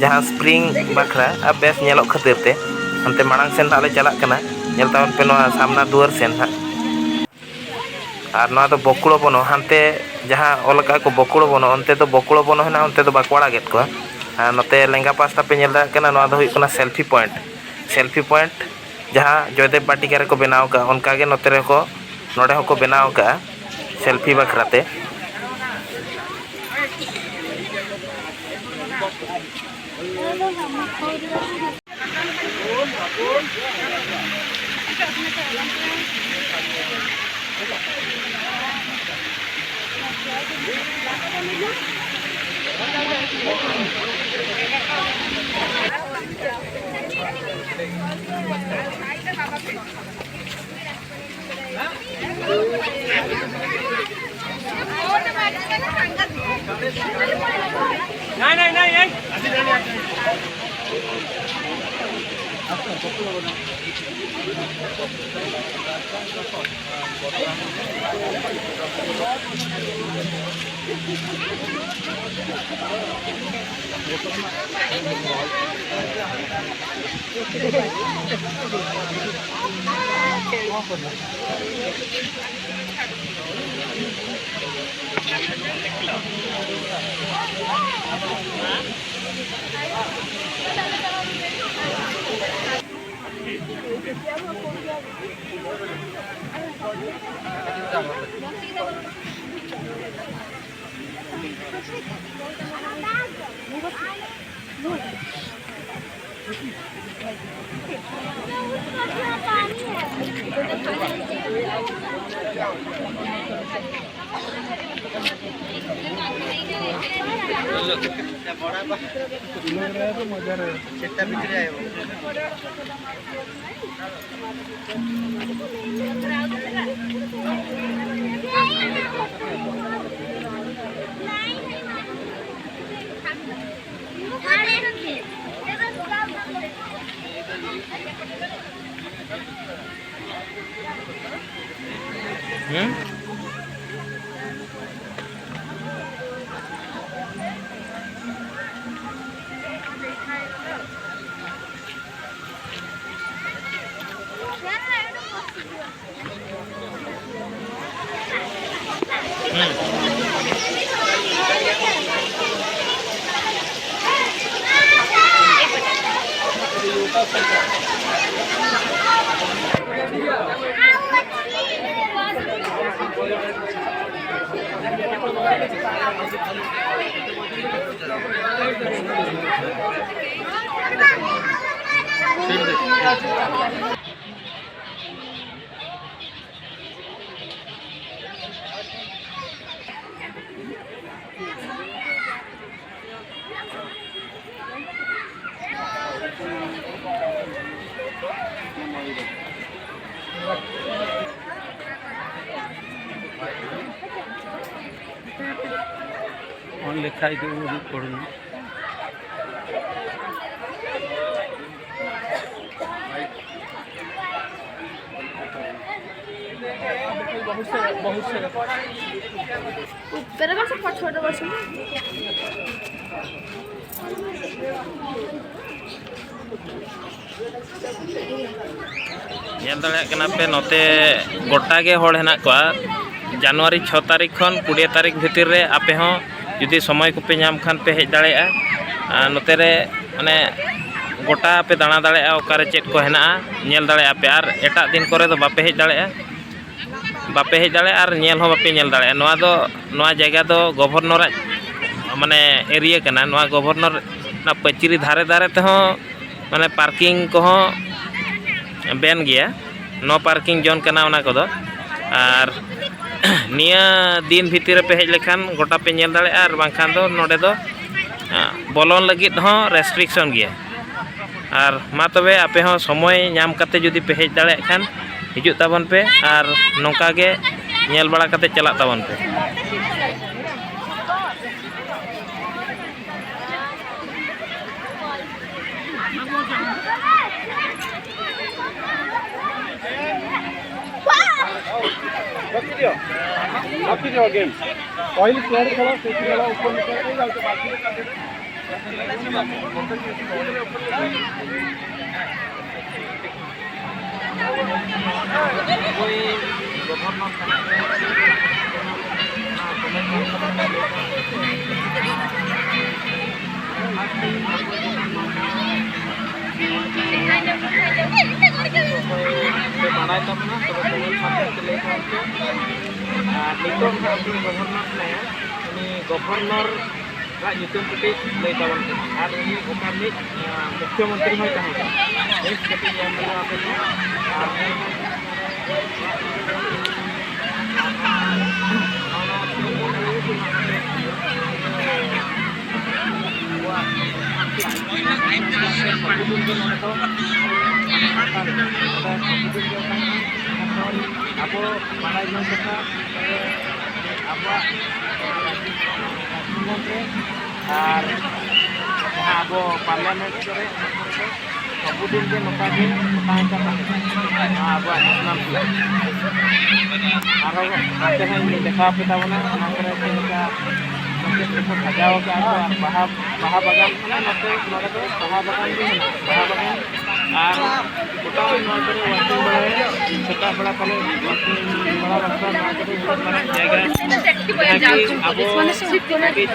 ᱡᱟᱦᱟᱸ spring ᱵᱟᱠᱷᱨᱟ ᱟᱨ ᱵᱮᱥ ᱧᱮᱞᱚᱜ ᱠᱷᱟᱹᱛᱤᱨ ᱛᱮ᱾ ᱦᱟᱱᱛᱮ ᱢᱟᱲᱟᱝ ᱥᱮᱱ ᱦᱟᱸᱜ ᱞᱮ ᱪᱟᱞᱟᱜ ᱠᱟᱱᱟ, ᱧᱮᱞ ᱛᱟᱵᱚᱱ ᱯᱮ ᱱᱚᱣᱟ ᱥᱟᱢᱱᱟ ᱫᱩᱣᱟᱹᱨ ᱥᱮᱱ ᱦᱟᱸᱜ᱾ ᱟᱨ ᱱᱚᱣᱟ ᱫᱚ ᱵᱚᱠᱩᱲᱚ ᱵᱚᱱᱚ, ᱦᱟᱱᱛᱮ ᱡᱟᱦᱟᱸ ᱚᱞ ᱟᱠᱟᱫ ᱠᱚ ᱵᱚᱠᱩᱲᱚ ᱵᱚᱱᱚ, ᱚᱱᱛᱮ ᱫᱚ ᱵᱚᱠᱩᱲᱚ ᱵᱚᱱᱚ ᱦᱮᱱᱟᱜᱼᱟ, ᱚᱱᱛᱮ ᱫᱚ ᱵᱟᱠᱚ ᱟᱲᱟᱜᱮᱫ ᱠᱚᱣᱟ᱾ ᱟᱨ ᱱᱚᱛᱮ ᱞᱮᱸᱜᱟ ᱯᱟᱥᱴᱟ ᱯᱮ ᱧᱮᱞ ᱫᱟᱲᱮᱭᱟᱜ ᱠᱟᱱᱟ, ᱱᱚᱣᱟ ᱫᱚ ᱦᱩᱭᱩᱜ ᱠᱟᱱᱟ selfie point᱾ Selfie point ᱡᱟᱦᱟᱸ ᱡᱚᱭᱫᱮᱵ ᱵᱟᱴᱤᱠᱟ ᱨᱮᱠᱚ ᱵᱮᱱᱟᱣ ᱟᱠᱟᱫᱼᱟ, ᱚᱱᱠᱟᱜᱮ ᱱᱚᱛᱮ ᱨᱮᱦᱚᱸ ᱠᱚ, ᱱᱚᱰᱮ ᱦᱚᱸᱠᱚ ᱵᱮᱱᱟᱣ ᱟᱠᱟᱫᱼᱟ selfie ᱵᱟᱠᱷᱨᱟ ᱛᱮ᱾ ᱦᱮᱸ? ᱚᱱ ᱞᱮᱠᱷᱟ ᱤᱫᱤ ᱩᱫᱩᱜ ᱠᱚᱨᱩᱱ᱾ ऊपर का सब छोटे बच्चे। ᱧᱮᱞ ᱫᱟᱲᱮᱭᱟᱜ ᱠᱟᱱᱟ ᱯᱮ, ᱱᱚᱛᱮ ᱜᱚᱴᱟ ᱜᱮ ᱦᱚᱲ ᱦᱮᱱᱟᱜ ᱠᱚᱣᱟ᱾ ᱡᱟᱱᱩᱣᱟᱨᱤ ᱪᱷᱚ ᱛᱟᱹᱨᱤᱠᱷ ᱠᱷᱚᱱ ᱠᱩᱲᱤ ᱛᱟᱹᱨᱤᱠᱷ ᱵᱷᱤᱛᱤᱨ ᱨᱮ ᱟᱯᱮ ᱦᱚᱸ ᱡᱩᱫᱤ ᱥᱚᱢᱚᱭ ᱠᱚᱯᱮ ᱧᱟᱢ ᱠᱷᱟᱱ ᱯᱮ ᱦᱮᱡ ᱫᱟᱲᱮᱭᱟᱜᱼᱟ᱾ ᱟᱨ ᱱᱚᱛᱮ ᱨᱮ ᱢᱟᱱᱮ ᱜᱚᱴᱟ ᱯᱮ ᱫᱟᱬᱟ ᱫᱟᱲᱮᱭᱟᱜᱼᱟ, ᱚᱠᱟᱨᱮ ᱪᱮᱫ ᱠᱚ ᱦᱮᱱᱟᱜᱼᱟ ᱧᱮᱞ ᱫᱟᱲᱮᱭᱟᱜᱼᱟ ᱯᱮ᱾ ᱟᱨ ᱮᱴᱟᱜ ᱫᱤᱱ ᱠᱚᱨᱮ ᱫᱚ ᱵᱟᱯᱮ ᱦᱮᱡ ᱫᱟᱲᱮᱭᱟᱜᱼᱟ, ᱵᱟᱯᱮ ᱦᱮᱡ ᱫᱟᱲᱮᱭᱟᱜᱼᱟ ᱟᱨ ᱧᱮᱞ ᱦᱚᱸ ᱵᱟᱯᱮ ᱧᱮᱞ ᱫᱟᱲᱮᱭᱟᱜᱼᱟ᱾ ᱱᱚᱣᱟ ᱫᱚ, ᱱᱚᱣᱟ ᱡᱟᱭᱜᱟ ᱫᱚ ᱜᱚᱵᱷᱚᱨᱱᱚᱨᱟᱜ ᱢᱟᱱᱮ ᱮᱨᱤᱭᱟ ᱠᱟᱱᱟ᱾ ᱱᱚᱣᱟ ᱜᱚᱵᱷᱚᱨᱱᱚᱨ ᱚᱱᱟ ᱯᱟᱹᱪᱨᱤ ᱫᱷᱟᱨᱮ ᱫᱷᱟᱨᱮ ᱛᱮᱦᱚᱸ ᱢᱟᱱᱮ ᱯᱟᱨᱠᱤᱝ ᱠᱚᱦᱚᱸ ᱵᱮᱱ ᱜᱮᱭᱟ, ᱱᱚ ᱯᱟᱨᱠᱤᱝ ᱡᱳᱱ ᱠᱟᱱᱟ ᱚᱱᱟ ᱠᱚᱫᱚ᱾ ᱟᱨ ᱱᱤᱭᱟᱹ ᱫᱤᱱ ᱵᱷᱤᱛᱤᱨ ᱨᱮᱯᱮ ᱦᱮᱡ ᱞᱮᱠᱷᱟᱱ ᱜᱚᱴᱟ ᱯᱮ ᱧᱮᱞ ᱫᱟᱲᱮᱭᱟᱜᱼᱟ, ᱟᱨ ᱵᱟᱝᱠᱷᱟᱱ ᱫᱚ ᱱᱚᱰᱮ ᱫᱚ, ᱟ, ᱵᱚᱞᱚᱱ ᱞᱟᱹᱜᱤᱫ ᱦᱚᱸ ᱨᱮᱥᱴᱨᱤᱠᱥᱚᱱ ᱜᱮᱭᱟ᱾ ᱟᱨ ᱢᱟ ᱛᱚᱵᱮ ᱟᱯᱮ ᱦᱚᱸ ᱥᱚᱢᱚᱭ ᱧᱟᱢ ᱠᱟᱛᱮ ᱡᱩᱫᱤ ᱯᱮ ᱦᱮᱡ ᱫᱟᱲᱮᱭᱟᱜ ᱠᱷᱟᱱ ᱦᱤᱡᱩᱜ ᱛᱟᱵᱚᱱ ᱯᱮ, ᱟᱨ ᱱᱚᱝᱠᱟ ᱜᱮ ᱧᱮᱞ ᱵᱟᱲᱟ ᱠᱟᱛᱮ ᱪᱟᱞᱟᱜ ᱛᱟᱵᱚᱱ ᱯᱮ᱾ रखी दियो, रखी दियो गेम। पहले प्लेयर खेलो, सेकंड खेलो, ऊपर नीचे, कोई बात नहीं। ᱯᱮ ᱵᱟᱲᱟᱭ ᱛᱟᱵᱚᱱᱟ, ᱛᱚᱵᱮ ᱠᱚᱢᱮᱱᱴ ᱢᱟᱫᱽᱫᱷᱚᱢ ᱛᱮ ᱞᱟᱹᱭ ᱛᱟᱵᱚᱱ ᱯᱮ᱾ ᱟᱨ ᱱᱤᱛᱚᱜ ᱱᱟᱦᱟᱜ ᱟᱵᱚ ᱜᱚᱵᱷᱚᱨᱱᱚᱨ ᱢᱮᱱᱟᱭᱟ, ᱩᱱᱤ ᱜᱚᱵᱷᱚᱨᱱᱚᱨ ᱟᱜ ᱧᱩᱛᱩᱢ ᱠᱟᱹᱴᱤᱡ ᱞᱟᱹᱭ ᱛᱟᱵᱚᱱ ᱯᱮ᱾ ᱟᱨ ᱩᱱᱤ ᱚᱠᱟ ᱨᱤᱱᱤᱡ, ᱟᱸ, ᱢᱩᱠᱷᱭᱚ ᱢᱚᱱᱛᱨᱤ ᱦᱚᱸᱭ ᱛᱟᱦᱮᱸ ᱠᱟᱱᱟ? ᱵᱮᱥ, ᱠᱟᱹᱴᱤᱡ ᱧᱮᱞ ᱨᱩᱣᱟᱹᱲ ᱟᱯᱮ ᱠᱟᱱᱟ᱾ ᱟᱨ ᱟᱵᱚ ᱵᱟᱲᱟᱭ ᱡᱚᱝ ᱠᱟᱛᱷᱟ, ᱟᱵᱚᱣᱟᱜ ᱯᱚᱥᱪᱤᱢ ᱵᱚᱝᱜᱚ ᱨᱮ ᱟᱨ ᱡᱟᱦᱟᱸ ᱟᱵᱚ ᱯᱟᱨᱞᱟᱢᱮᱱᱴ ᱠᱚᱨᱮ, ᱚᱱᱟ ᱠᱚᱨᱮ ᱫᱚ ᱥᱚᱵᱩᱫᱤᱱ ᱜᱮ ᱱᱚᱝᱠᱟ ᱜᱮ ᱛᱟᱦᱮᱸ ᱠᱟᱱ ᱛᱟᱦᱮᱸᱫ ᱱᱚᱣᱟ ᱟᱵᱚᱣᱟᱜ ᱱᱮᱥᱱᱟᱞ ᱯᱷᱞᱮᱜ᱾ ᱟᱨᱚ ᱦᱟᱱᱛᱮ ᱦᱟᱸᱜ ᱤᱧ ᱫᱮᱠᱷᱟᱣ ᱟᱯᱮ ᱛᱟᱵᱚᱱᱟ, ᱚᱱᱟ ᱠᱚᱨᱮ ᱪᱮᱫ ᱞᱮᱠᱟ ᱪᱮᱫ ᱠᱚᱠᱚ ᱥᱟᱡᱟᱣ ᱟᱠᱟᱫᱼᱟ ᱠᱚ, ᱟᱨ ᱵᱟᱦᱟ, ᱵᱟᱦᱟ ᱵᱟᱜᱟᱱ ᱠᱟᱱᱟ ᱱᱚᱛᱮ, ᱱᱚᱰᱮ ᱫᱚ ᱵᱟᱦᱟ ᱵᱟᱜᱟᱱ ᱜᱮ ᱦᱮᱱᱟᱜᱼᱟ, ᱵᱟᱦᱟ ᱵᱟᱜᱟᱱ᱾ ᱟᱨ ᱜᱚᱴᱟ ᱱᱚᱣᱟ ᱠᱚᱨᱮ ᱣᱟᱠᱤᱝ ᱵᱟᱲᱟᱭᱟ, ᱥᱮᱛᱟᱜ ᱵᱮᱲᱟ ᱛᱟᱦᱞᱮ ᱣᱟᱠᱤᱝ ᱵᱟᱲᱟ ᱵᱟᱠᱷᱨᱟ ᱱᱚᱣᱟ ᱠᱚᱫᱚ ᱦᱩᱭᱩᱜ ᱢᱟᱨᱟᱝ ᱡᱟᱭᱜᱟ, ᱡᱟᱦᱟᱸ ᱠᱤ ᱟᱵᱚ ᱠᱟᱹᱴᱤᱡ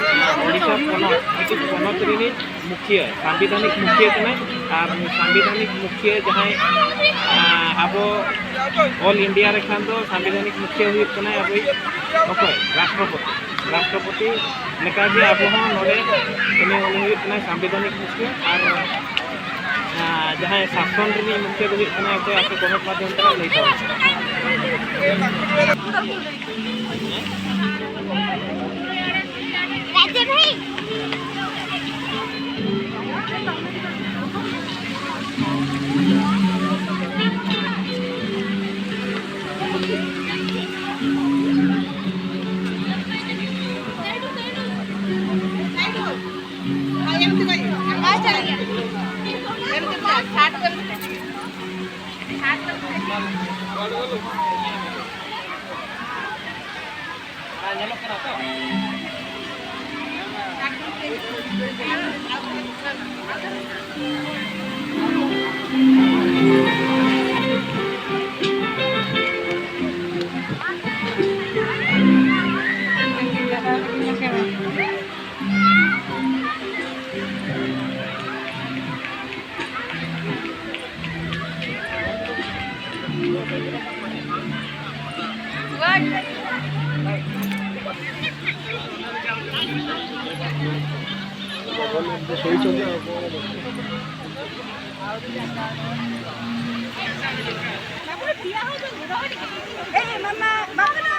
ᱳᱰᱤᱥᱟ ᱯᱚᱱᱚᱛ, ᱢᱤᱫᱴᱤᱡ ᱯᱚᱱᱚᱛ ᱨᱤᱱᱤᱡ ᱢᱩᱠᱷᱤᱭᱟᱹ, ᱥᱟᱝᱵᱤᱫᱷᱟᱱᱤᱠ ᱢᱩᱠᱷᱤᱭᱟᱹ ᱠᱟᱱᱟᱭ᱾ ᱟᱨ ᱩᱱᱤ ᱥᱟᱝᱵᱤᱫᱷᱟᱱᱤᱠ ᱢᱩᱠᱷᱤᱭᱟᱹ ᱡᱟᱦᱟᱸᱭ, ᱟᱸ, ᱟᱵᱚ ᱚᱞ ᱤᱱᱰᱤᱭᱟ ᱨᱮ ᱠᱷᱟᱱ ᱫᱚ ᱥᱟᱝᱵᱤᱫᱷᱟᱱᱤᱠ ᱢᱩᱠᱷᱤᱭᱟᱹ ᱦᱩᱭᱩᱜ ᱠᱟᱱᱟᱭ ᱟᱵᱚᱭᱤᱡ ᱚᱠᱚᱭ? ᱨᱟᱥᱴᱨᱚᱯᱚᱛᱤ᱾ ᱨᱟᱥᱴᱨᱚᱯᱚᱛᱤ ᱞᱮᱠᱟᱜᱮ ᱟᱵᱚ ᱦᱚᱸ ᱱᱚᱰᱮ ᱩᱱᱤ, ᱩᱱᱤ ᱦᱩᱭᱩᱜ ᱠᱟᱱᱟᱭ ᱥᱟᱝᱵᱤᱫᱷᱟᱱᱤᱠ ᱢᱩᱠᱷᱤᱭᱟᱹ᱾ ᱟᱨ, ᱟᱸ, ᱡᱟᱦᱟᱸᱭ ᱥᱟᱥᱚᱱ ᱨᱤᱱᱤᱡ ᱢᱩᱠᱷᱤᱭᱟᱹ ᱫᱚ ᱦᱩᱭᱩᱜ ᱠᱟᱱᱟᱭ ᱚᱠᱚᱭ? ᱟᱯᱮ ᱠᱚᱢᱮᱱᱴ ᱢᱟᱫᱽᱫᱷᱚᱢ ᱛᱮ ᱞᱟᱹᱭ ᱛᱟᱵᱚᱱ ᱯᱮ᱾ ଶୋଇଛନ୍ତି ଆଉ। ଏ ମାମା, ବାପା।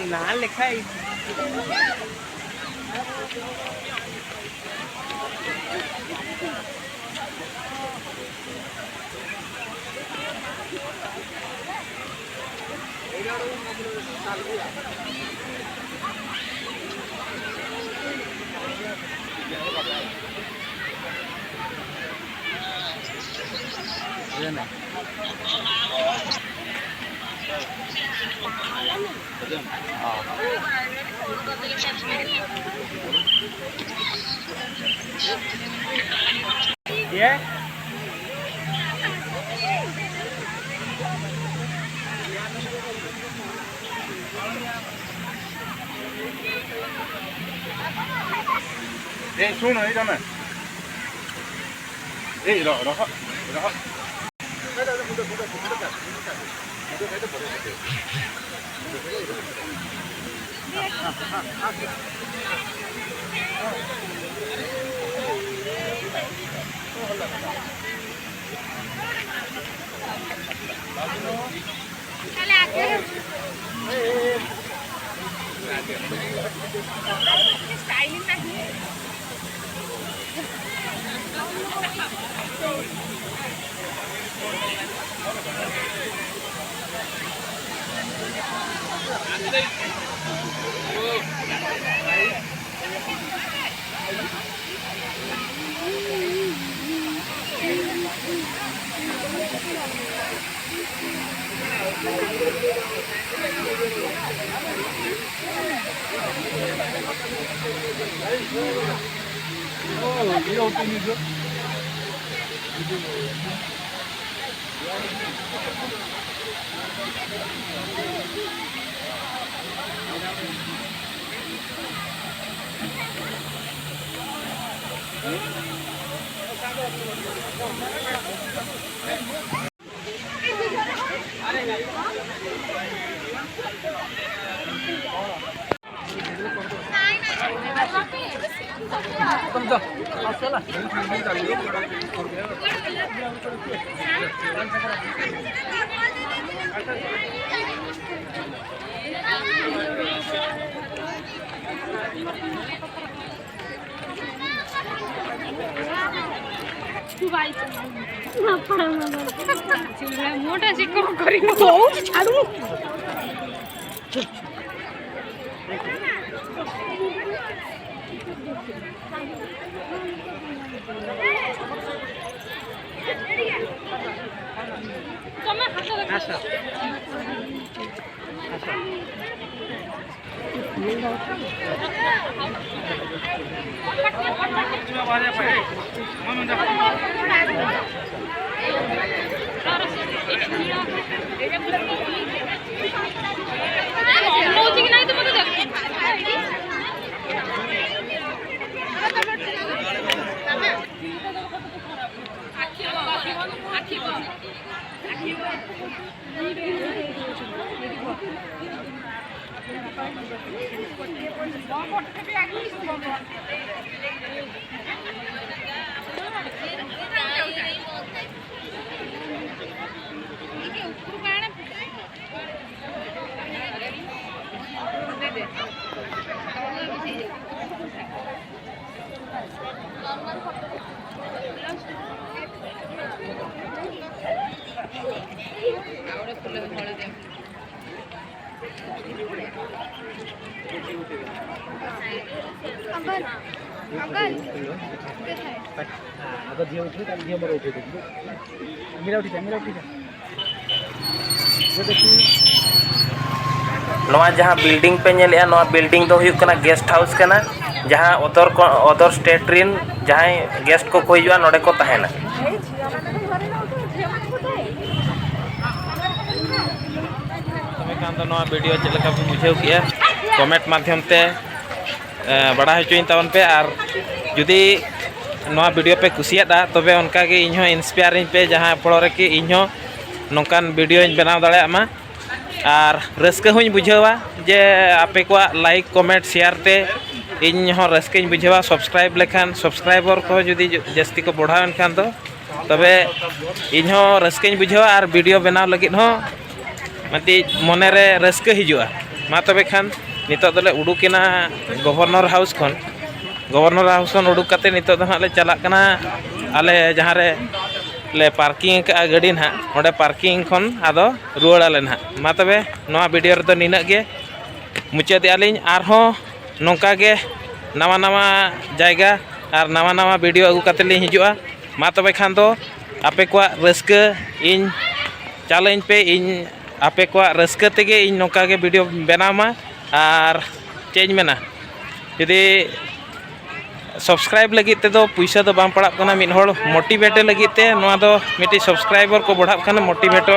ନା ଲେଖା ହେଇଛି। ᱮᱭ, ᱥᱩᱱ, ᱮᱭ, ᱫᱟᱢᱮ᱾ ᱮᱭ, ᱨᱚ-, ᱨᱚᱦᱚ-, ᱨᱚᱦᱚ-᱾ मोटा से कम करी। बहुत झाड़ू। अंकल, अंकल, अंकल है। ᱱᱚᱣᱟ ᱡᱟᱦᱟᱸ building ᱯᱮ ᱧᱮᱞᱮᱜᱼᱟ, ᱱᱚᱣᱟ building ᱫᱚ ᱦᱩᱭᱩᱜ ᱠᱟᱱᱟ guest house ᱠᱟᱱᱟ, ᱡᱟᱦᱟᱸ other ᱠᱚ, other state ᱨᱮᱱ ᱡᱟᱦᱟᱸᱭ guest ᱠᱚᱠᱚ ᱦᱤᱡᱩᱜᱼᱟ, ᱱᱚᱰᱮ ᱠᱚ ᱛᱟᱦᱮᱱᱟ᱾ ᱛᱚᱵᱮ ᱠᱷᱟᱱ ᱫᱚ ᱱᱚᱣᱟ video ᱪᱮᱫ ᱞᱮᱠᱟ ᱯᱮ ᱵᱩᱡᱷᱟᱹᱣ ᱠᱮᱜᱼᱟ, comment ᱢᱟᱫᱽᱫᱷᱚᱢ ᱛᱮ, ᱮ, ᱵᱟᱲᱟᱭ ᱦᱚᱪᱚᱧ ᱛᱟᱵᱚᱱ ᱯᱮ᱾ ᱟᱨ ᱡᱩᱫᱤ ᱱᱚᱣᱟ video ᱯᱮ ᱠᱩᱥᱤᱭᱟᱫᱼᱟ, ᱛᱚᱵᱮ ᱚᱱᱠᱟ ᱜᱮ ᱤᱧ ᱦᱚᱸ inspire ᱤᱧ ᱯᱮ, ᱡᱟᱦᱟᱸ ᱯᱷᱚᱲᱚ ᱨᱮ ᱠᱤ ᱤᱧ ᱦᱚᱸ ᱱᱚᱝᱠᱟᱱ videoᱧ ᱵᱮᱱᱟᱣ ᱫᱟᱲᱮᱭᱟᱜ ᱢᱟ᱾ ᱟᱨ ᱨᱟᱹᱥᱠᱟᱹ ᱦᱚᱸᱧ ᱵᱩᱡᱷᱟᱹᱣᱟ ᱡᱮ ᱟᱯᱮ ᱠᱚᱣᱟᱜ like, comment, share ᱛᱮ ᱤᱧ ᱦᱚᱸ ᱨᱟᱹᱥᱠᱟᱹᱧ ᱵᱩᱡᱷᱟᱹᱣᱟ᱾ Subscribe ᱞᱮᱠᱷᱟᱱ, subscriber ᱠᱚᱦᱚᱸ ᱡᱩᱫᱤ ᱡᱟᱹᱥᱛᱤ ᱠᱚ ᱵᱚᱲᱦᱟᱣᱮᱱ ᱠᱷᱟᱱ ᱫᱚ, ᱛᱚᱵᱮ ᱤᱧ ᱦᱚᱸ ᱨᱟᱹᱥᱠᱟᱹᱧ ᱵᱩᱡᱷᱟᱹᱣᱟ ᱟᱨ video ᱵᱮᱱᱟᱣ ᱞᱟᱹᱜᱤᱫ ᱦᱚᱸ ᱢᱤᱫᱴᱤᱡ ᱢᱚᱱᱮ ᱨᱮ ᱨᱟᱹᱥᱠᱟᱹ ᱦᱤᱡᱩᱜᱼᱟ᱾ ᱢᱟ ᱛᱚᱵᱮ ᱠᱷᱟᱱ ᱱᱤᱛᱚᱜ ᱫᱚᱞᱮ ᱩᱰᱩᱠᱮᱱᱟ Governor House ᱠᱷᱚᱱ᱾ Governor House ᱠᱷᱚᱱ ᱩᱰᱩᱠ ᱠᱟᱛᱮ ᱱᱤᱛᱚᱜ ᱫᱚ ᱦᱟᱸᱜ ᱞᱮ ᱪᱟᱞᱟᱜ ᱠᱟᱱᱟ ᱟᱞᱮ ᱡᱟᱦᱟᱸ ᱨᱮ ᱞᱮ parking ᱟᱠᱟᱫᱼᱟ ᱜᱟᱹᱰᱤ ᱱᱟᱦᱟᱜ, ᱚᱸᱰᱮ parking ᱠᱷᱚᱱ ᱟᱫᱚ ᱨᱩᱣᱟᱹᱲᱟᱞᱮ ᱱᱟᱦᱟᱜ᱾ ᱢᱟ ᱛᱚᱵᱮ ᱱᱚᱣᱟ video ᱨᱮᱫᱚ ᱱᱤᱱᱟᱹᱜ ᱜᱮ ᱢᱩᱪᱟᱹᱫᱮᱜᱼᱟ ᱞᱤᱧ᱾ ᱟᱨᱦᱚᱸ ᱱᱚᱝᱠᱟ ᱜᱮ ᱱᱟᱣᱟ ᱱᱟᱣᱟ ᱡᱟᱭᱜᱟ ᱟᱨ ᱱᱟᱣᱟ ᱱᱟᱣᱟ video ᱟᱹᱜᱩ ᱠᱟᱛᱮ ᱞᱤᱧ ᱦᱤᱡᱩᱜᱼᱟ᱾ ᱢᱟ ᱛᱚᱵᱮ ᱠᱷᱟᱱ ᱫᱚ ᱟᱯᱮ ᱠᱚᱣᱟᱜ ᱨᱟᱹᱥᱠᱟᱹ ᱤᱧ ᱪᱟᱞᱟᱹᱧ ᱯᱮ, ᱤᱧ ᱟᱯᱮ ᱠᱚᱣᱟᱜ ᱨᱟᱹᱥᱠᱟᱹ ᱛᱮᱜᱮ ᱤᱧ ᱱᱚᱝᱠᱟ ᱜᱮ video ᱵᱮᱱᱟᱣ ᱢᱟ᱾ ᱟᱨ ᱪᱮᱫ ᱤᱧ ᱢᱮᱱᱟ, ᱡᱩᱫᱤ subscribe ᱞᱟᱹᱜᱤᱫ ᱛᱮᱫᱚ ᱯᱩᱭᱥᱟᱹ ᱫᱚ ᱵᱟᱝ ᱯᱟᱲᱟᱜ ᱠᱟᱱᱟ, ᱢᱤᱫ ᱦᱚᱲ motivate ᱞᱟᱹᱜᱤᱫ ᱛᱮ ᱱᱚᱣᱟ ᱫᱚ ᱢᱤᱫᱴᱤᱡ subscriber ᱠᱚ ᱵᱟᱲᱦᱟᱜ ᱠᱷᱟᱱ motivate,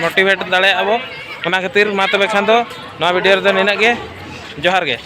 motivate ᱫᱟᱲᱮᱭᱟᱜᱼᱟ ᱵᱚ᱾ ᱚᱱᱟ ᱠᱷᱟᱹᱛᱤᱨ ᱢᱟ ᱛᱚᱵᱮ ᱠᱷᱟᱱ ᱫᱚ ᱱᱚᱣᱟ video ᱨᱮᱫᱚ ᱱᱤᱱᱟᱹᱜ ᱜᱮ᱾ ᱡᱚᱦᱟᱨ ᱜᱮ᱾